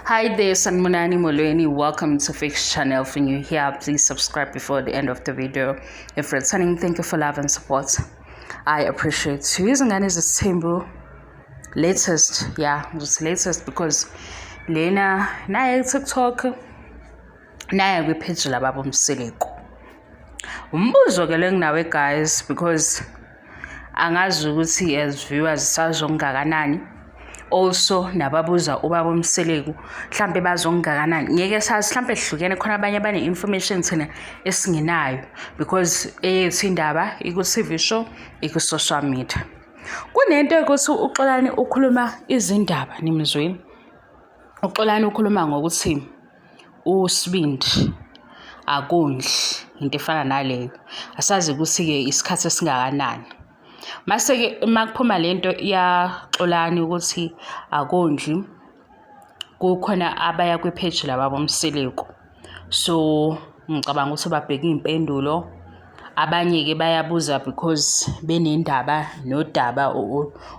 Hi there, Sanbonani Molweni. Welcome to Fix Channel. If you're new here, please subscribe before the end of the video. If returning, thank you for love and support. I appreciate you. Izingane zesithembu latest, yeah, just latest because lena naye TikTok naye kwipage lababa uMseleku. Umbuzo ke lenginawe guys because angazi ukuthi as viewers sazongakanani also nababuza ubaba uMseleku mhlambe bazongakanani ngeke sazi mhlambe sihlukene khona abanye abane-information thina esingenayo because eyethu indaba iku-TV show iku-social media. Kunento yokuthi uXolani ukhuluma izindaba nimzwile. UXolani ukhuluma ngokuthi uSibindi akondli into efana naleyo. Asazi ukuthi-ke isikhathi esingakanani. Mase-ke uma kuphuma le nto yaXolani ukuthi akondli, kukhona abaya kwipheji lababa uMseleku. So ngicabanga ukuthi babheke iy'mpendulo. Abanye-ke bayabuza because benendaba nodaba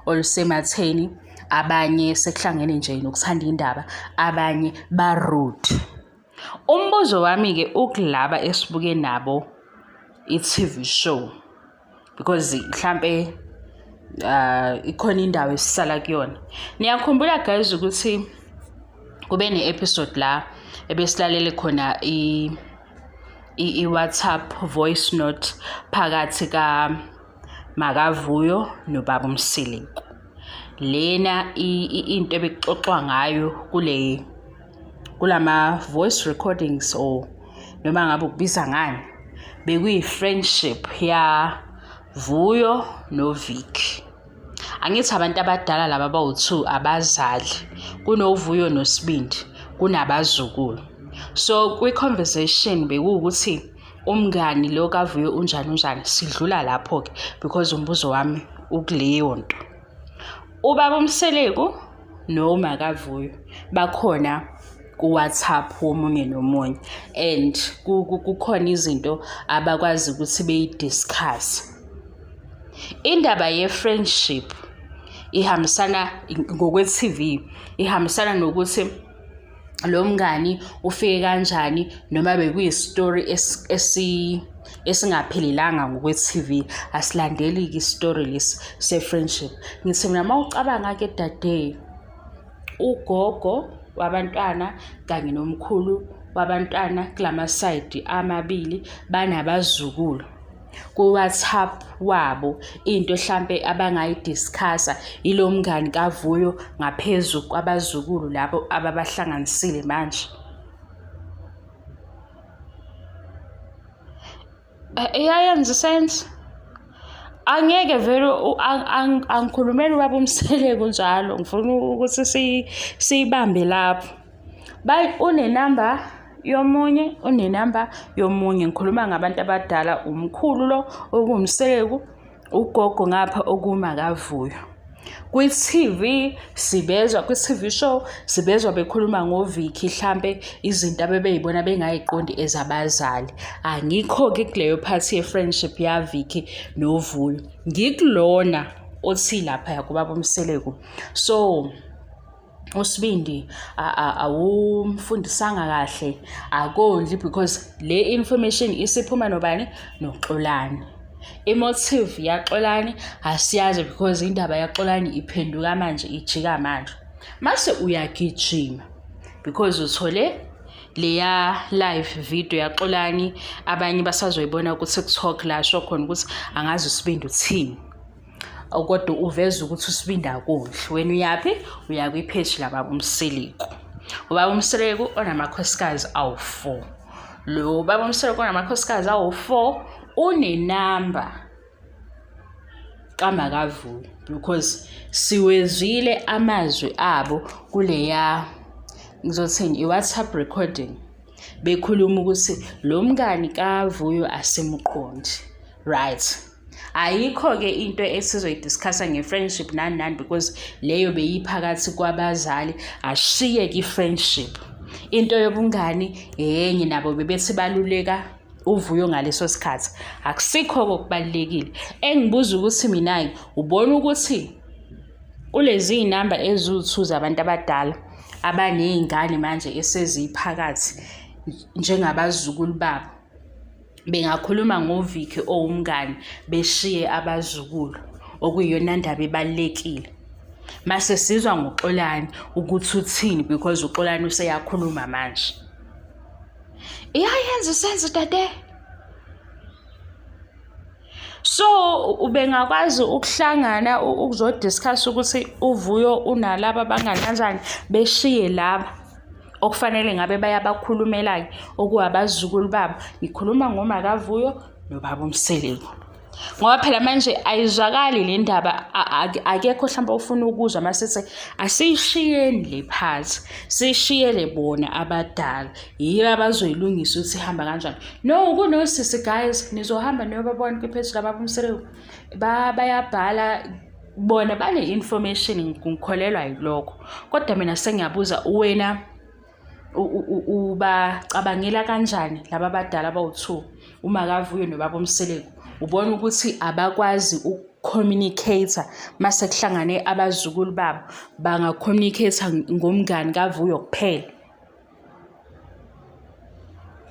olusematheni. Abanye sekuhlangene nje nokuthanda indaba, abanye ba-rude. Umbuzo wami-ke ukulaba esibuke nabo i-T_V show because mhlampe ikhona indawo esisala kuyona. Niyakhumbula guys ukuthi kube ne-episode la ebesilalele khona i-WhatsApp voice note phakathi ka Makavuyo nobaba uMseleku. Lena into ebekuxoxwa ngayo kule kulama voice recordings or noma ngabe ukubiza ngani bekuyi-friendship ya Vuyo noVicky. Angithi abantu abadala laba bawu-two abazali, kunoVuyo noSibindi, kunabazukulu. So kwi-conversation bekuwukuthi umngani lo kaVuyo unjani unjani, sidlula lapho-ke because umbuzo wami ukuleyo nto. Ubaba uMseleku noma kaVuyo bakhona ku-WhatsApp womunye nomunye and kukhona izinto abakwazi ukuthi beyi-discuss. Indaba ye-friendship ihambisana ngokwe-T_V, ihambisana nokuthi lo mngani ufike kanjani noma bekuyi-story esingaphelelanga ngokwe-T_V, asilandeli-ke isitori lesi se-friendship. Ngithi mina uma ucabanga-ke dade, ugogo wabantwana kanye nomkhulu wabantwana kulamasayidi amabili banabazukulu. Ku-WhatsApp wabo into hlampe abangayi-discuss-a ilo mngani kaVuyo ngaphezu kwabazukulu labo ababahlanganisile manje. Iyayenza i-sense? Angeke vele angikhulumeli ubaba uMseleku njalo ngifuna ukuthi siyibambe lapho. Unenamba yomunye, unenamba yomunye. Ngikhuluma ngabantu abadala, umkhulu lo okuwuMseleku, ugogo ngapha okuwuMakavuyo. Kwi-T_V sibezwa kwi-T_V show sibezwa bekhuluma ngoVicky hlampe izinto abebey'bona bengayiqondi ezabazali. Angikho-ke kuleyo part ye-friendship yaVicky noVuyo. Ngikulona othi laphaya kubaba uMseleku. So uSibindi awumfundisanga kahle akondli because le information isiphuma nobani noXolani. I-motive yaXolani asiyazi because indaba yaXolani iphenduka manje ijika manje. Mase uyagijima because uthole leya live video yaXolani abanye basazoyibona ku-TikTok la asho khona ukuthi angazi uSibindi uthini. Kodwa uveza ukuthi uSibindi akondli. Wena uyaphi? Uya kwipheji lababa uMseleku. Ubaba uMseleku onamakhosikazi awu-four. Lo baba uMseleku onamakhosikazi awu-four unenamba kaMakavuyo because siwezwile amazwi abo kuleya ngizothini i-WhatsApp recording bekhuluma ukuthi lo mngani kaVuyo asimqondi, right? Ayikho-ke into esizoyi-discuss-a nge-friendship nani nani because leyo beyiphakathi kwabazali, ashiye-ke i-friendship. Into yobungani enye nabo bebethi baluleka uVuyo ngaleso sikhathi. Akusikho-ke okubalulekile. Engibuza ukuthi mina-ke ubona ukuthi kulezi iy'namba eziwu-two zabantu abadala abaney'ngane manje eseziphakathi njengabazukulu babo bengakhuluma ngoVicky owumngani beshiye abazukulu okuyiyona ndaba ebalulekile. Mase sizwa ngoXolani ukuthi uthini because uXolani useyakhuluma manje. Iyayenza isenzo dade. So ubengakwazi ukuhlangana ukuzodiscuss ukuthi uVuyo unalaba abangani kanjani beshiye laba okufanele ngabe bayabakhulumela-ke okuwabazukulu babo. Ngikhuluma ngomakaVuyo nobaba uMseleku. Ngoba phela manje ayizwakali le ndaba akekho hlampe ofuna ukuzwa masithi asiyishiyeni le part siyishiyele bona abadala yibo abazoyilungisa ukuthi ihamba kanjani. No kunosisi guys nizohamba niyobabona kwipheji lababa uMseleku bayabhala bona bane-information ngikholelwa yilokho kodwa mina sengiyabuza wena ubacabangela kanjani laba abadala abawu-two uMakavuyo nobaba uMseleku ubona ukuthi abakwazi uku-communicate mase kuhlangane abazukulu babo banga-communicate ngomngani kaVuyo kuphela.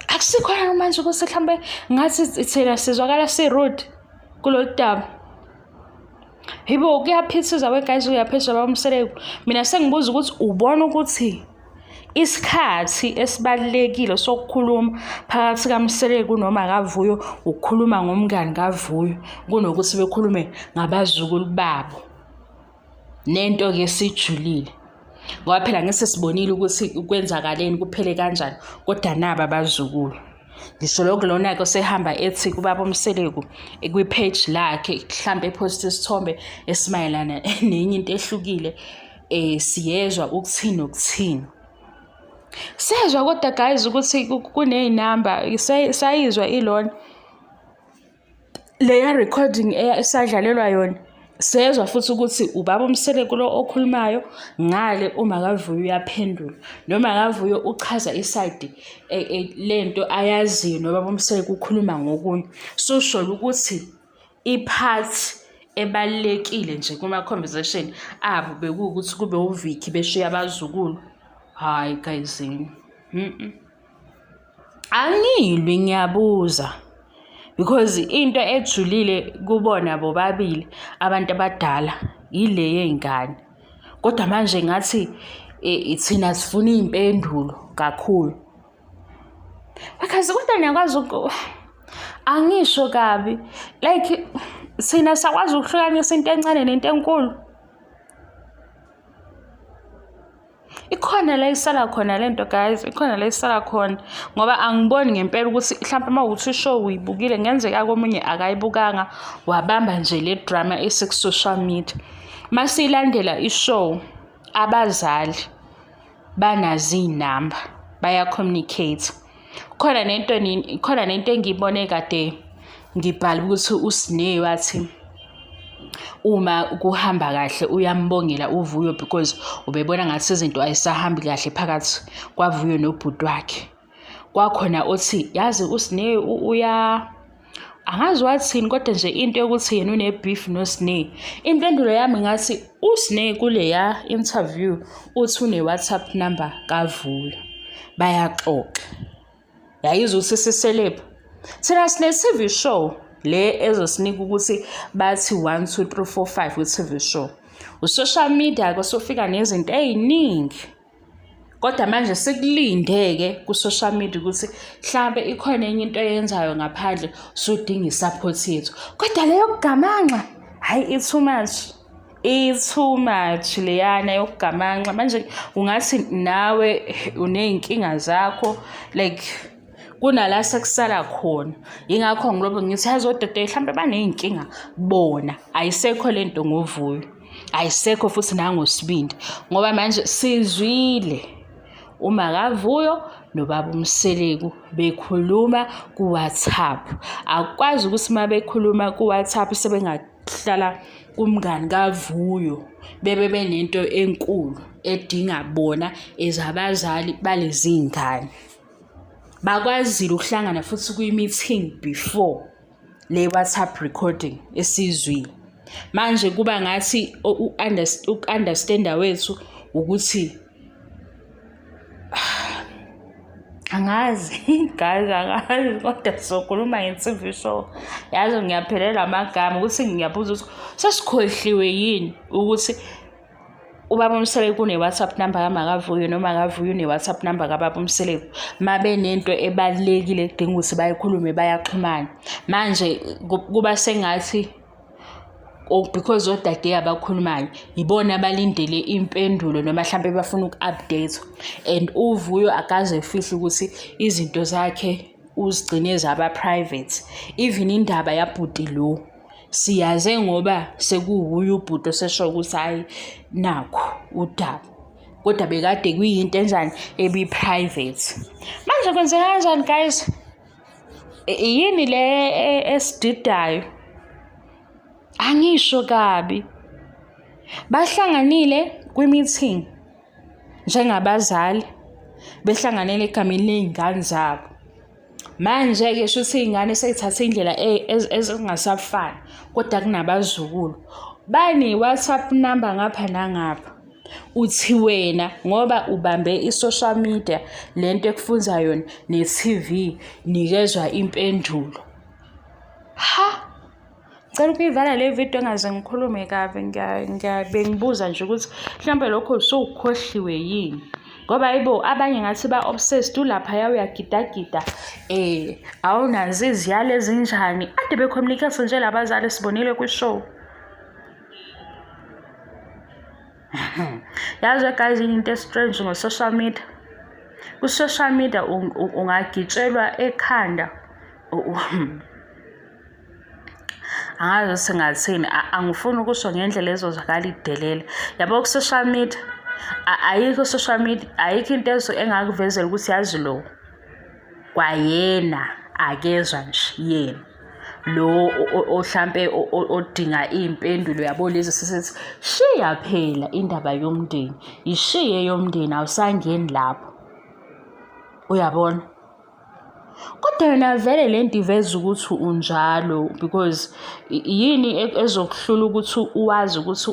Akusikhona manje ukuthi mhlambe ngathi thina sizwakala si-rude kulolu daba. Yibo kuyaphithiza we guys uyaphithiza baba uMseleku. Mina sengibuza ukuthi ubona ukuthi isikhathi esibalulekile sokukhuluma phakathi kaMseleku noma kaVuyo ukukhuluma ngomngani kaVuyo kunokuthi bekhulume ngabazukulu babo. Nento-ke esijulile ngoba phela ngese sibonile ukuthi kwenzakaleni kuphele kanjani kodwa naba abazukulu. Ngisho lokhu lona-ke osehamba ethi kubaba uMseleku kwi-page lakhe mhlampe ephosta isithombe esimayelana nenye into ehlukile siyezwa ukuthini nokuthini. Sezwa kodwa guys ukuthi kuney'namba sayizwa ilona leya recording esadlalelwa yona sezwa futhi ukuthi ubaba uMseleku lo okhulumayo ngale uMakavuyo uyaphendula noma Makavuyo uchaza isayidi e, e, lento ayaziyo nobaba uMseleku ukhuluma ngokunye so sho ukuthi i-part ebalulekile nje kuma-conversation abo bekuwukuthi kube uVicky beshiya abazukulu hhayi gayizini mm. Angilwi ngiyabuza because into ejulile kubona bobabili abantu abadala ile yey'ngane kodwa manje ngathi thina sifuna iy'mpendulo kakhulu. Because kodwa niyakwazi angisho kabi like thina sakwazi ukuhlukanisa into encane nento enkulu. Ikhona la isala khona le nto guys, ikhona la isala khona ngoba angiboni ngempela ukuthi hlampe uma kuwukuthi i-show uyibukile kungenzeka komunye akayibukanga wabamba nje le drama eseku-social media. Masiyilandela i-show abazali banazo iy'namba baya-communicate. Khona nento khona nento engiyibone kade ngibhala ukuthi uSne wathi uma kuhamba kahle uyambongela uVuyo because ubebona ngathi izinto azisahambi kahle phakathi kwaVuyo nobhuti wakhe. Kwakhona othi yazi uSne uya angazi wathini kodwa nje into yokuthi yena une-beef noSne. Impendulo yami ngathi uSne kuleya interview uthi une-WhatsApp number kaVuyo bayaxoxa. Yayizwa ukuthi siselephu. Thina sine-TV show le ezosinika ukuthi bathi 1 2 3 4 5 kwi-TV show. U-social media-ke osufika nezinto ey'ningi. Kodwa manje sikulinde-ke ku-social media ukuthi hlampe ikhona enye into oyenzayo ngaphandle usudinga i-support yethu. Kodwa le yokugamanxa, hhayi i-too much. I-too much leyana yokugamanxa. Manje ungathi nawe uney'nkinga zakho like kunala sekusala khona. Yingakho ngilobe ngithi yazi odadewethu hlampe baney'nkinga bona, ayisekho le nto ngoVuyo. Ayisekho futhi nangoSibindi ngoba manje sizwile uMakavuyo nobaba uMseleku bekhuluma ku-WhatsApp. Akukwazi ukuthi uma bekhuluma ku-WhatsApp sebengahlala kumngani kaVuyo bebe benento enkulu edinga bona as abazali balezi ngane. Bakwazile ukuhlangana futhi kwi-meeting before le WhatsApp recording esiyizwile. Manje kuba ngathi uku-understand-a wethu ukuthi Angazi guys, angazi kodwa sizokhuluma nge-T_V show. Yazi ngiyaphelelwa amagama ukuthi ngiyabuza ukuthi sesikhohliwe yini ukuthi ubaba uMseleku une-WhatsApp number kaMakavuyo noma akavuyo une-WhatsApp number kababa uMseleku. Mabenento ebalulekile ekudinga ukuthi bayikhulume bayaxhumana. Manje kuba sengathi because odade abakhulumayo yibona abalindele impendulo noma hlampe bafuna uku-update and uVuyo akaze efihle ukuthi izinto zakhe uzigcine zaba private even indaba yabhuti lo siyaze ngoba sekuwuye ubhuti osesho ukuthi hhayi nakhu udaba kodwa bekade kuyinto enjani ebi-private. Manje kwenzeka kanjani guys? Yini le esididayo? Angisho kabi. Bahlanganile kwi-meeting njengabazali behlanganele egameni ley'ngane zabo. Manje-ke shuthi iy'ngane sey'thathe indlela ezingasafani kodwa kunabazukulu. Bane-WhatsApp number ngapha nangapha. Uthi wena ngoba ubambe i-social media le nto ekufunza yona ne-T_V nikezwa impendulo. Ha! Ngicela ukuyivala le video engaze ngikhulume kabi bengibuza nje ukuthi mhlawumbe lokho usukhohliwe yini. Ngoba hayibo abanye ngathi ba-obsessed ulaphaya uyagidagida awunazo iziyalo ezinjani. Ade be-communicate nje labazali sibonile kwi-show. Yazi guys into e-strange ngo-social media. Ku-social media ungagitshelwa ekhanda. Angazi ukuthi ngathini, angifuni ukusho ngendlela ezozwakala idelela. Yabo ku-social media, ayikho i-social media, ayikho into engakuvezela ukuthi yazi lo kwayena akezwa nje yena. Lo ohlampe odinga iy'mpendulo yabo lezi sesithi shiya phela indaba yomndeni, ishiye eyomndeni awusangeni lapho. Uyabona? Kodwa yona vele le nto iveza ukuthi unjalo because yini ezokuhlula ukuthi uwazi ukuthi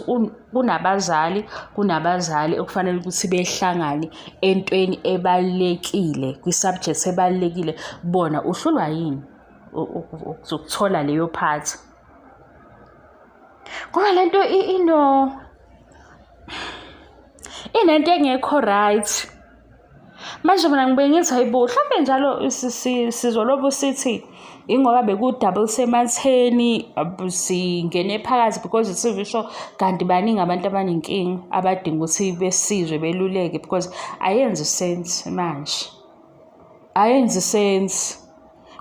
kunabazali, kunabazali okufanele ukuthi behlangane entweni ebalulekile, kwi-subject ebalulekile bona uhlulwa yini ukuthola leyo part? Ngoba le nto inento engekho right. Manje mina ngibuye ngithi hayibo mhlawumbe njalo sizolobu sithi ingoba bekudaba olusematheni singene phakathi because i-T_V show kanti baningi abantu abanenkinga abadinga ukuthi besizwe beluleke because ayenzi sense manje. Ayenzi sense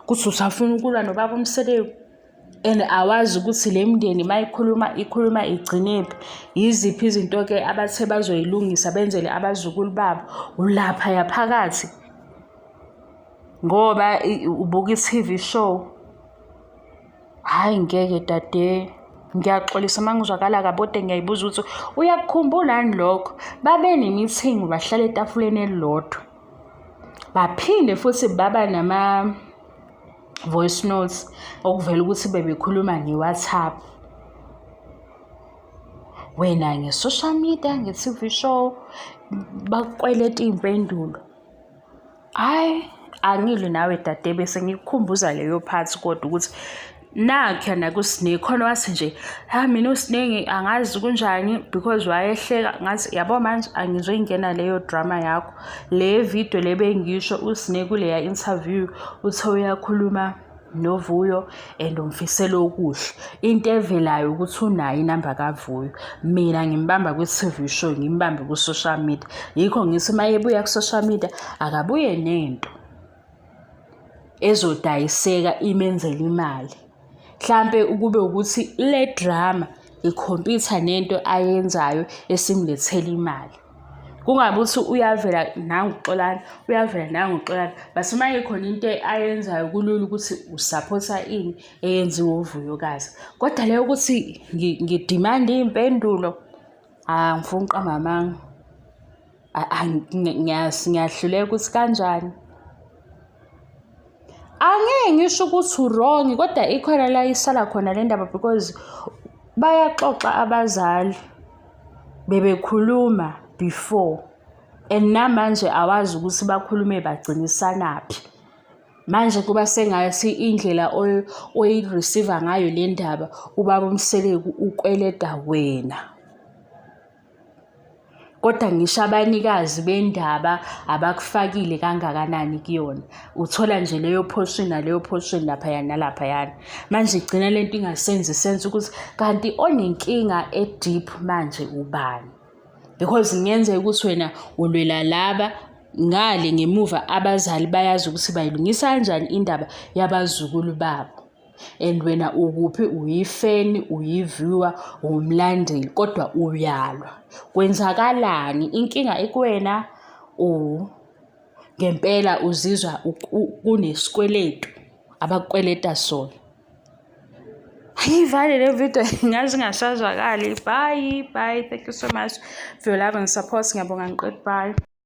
ukuthi usafuna ukulwa nobaba uMseleku and awazi ukuthi le mndeni uma ikhuluma ikhuluma igcinephi. Yiziphi izinto-ke abathe bazoyilungisa benzele abazukulu babo. Ulaphaya phakathi ngoba ubuka i-T_V show. Hhayi ngeke dade, ngiyaxolisa uma ngizwakala kabi kodwa ngiyayibuza ukuthi uyakukhumbula yini lokho? Babe ne-meeting bahlala etafuleni elilodwa. Baphinde futhi baba nama-voice notes okuvela ukuthi bebekhuluma nge-WhatsApp. Wena nge-social media, nge-T_V show bakukweleta iy'mpendulo. Hhayi, angilwi nawe dade bese ngikukhumbuza leyo part kodwa ukuthi nakha nakuSne khona wathi nje, ha mina uSne angazi kunjani because wayehleka ngathi yabo manje angizoyingena leyo drama yakho. Le video le bengisho uSne kuleya interview uthe uyakhuluma noVuyo and umfisela okuhle. Into evelayo ukuthi unayo inamba kaVuyo. Mina ngimbamba kwi-T_V show, ngimbambe ku-social media. Yikho ngithi uma ebuya ku-social media akabuye nento ezodayiseka imenzele imali. Mhlampe ukube ukuthi le drama ikhompyutha nento ayenzayo esimlethela imali. Kungabi ukuthi uyavela nangu uXolani, uyavela nangu uXolani. But uma ikhona into ayenzayo kulula ukuthi usaphotha ini eyenziwe uVuyokazi. Kodwa le yokuthi ngidimande iy'mpendulo, angifuni ukuqamba amanga. Ngiyahluleka ukuthi kanjani. Angeke ngisho ukuthi u-wrong kodwa ikhona la isala khona le ndaba because bayaxoxa abazali bebekhuluma before. And namanje awazi ukuthi bakhulume bagcinisanaphi. Manje kuba sengathi indlela oyi-receive-a ngayo le ndaba, ubaba uMseleku ukweleta wena. Kodwa ngisho abanikazi bendaba abakufakile kangakanani kuyona. Uthola nje leyo portion naleyo portion laphaya nalaphayana. Manje igcina lento ingasenzi sense ukuthi kanti onenkinga e-deep manje ubani? Because kungenzeka ukuthi wena ulwela laba ngale ngemuva abazali bayazi ukuthi bayilungisa kanjani indaba yabazukulu babo. And wena ukuphi uyifeni, uyi-viewer, uwumlandeli kodwa uyalwa. Kwenzakalani? Inkinga ikuwena or ngempela uzizwa kunesikweletu abakukweleta sona? Ayivale le video ngaze ingasazwakali. Bye bye. Thank you so much for your love and support. Ngiyabonga ngiqedi bye.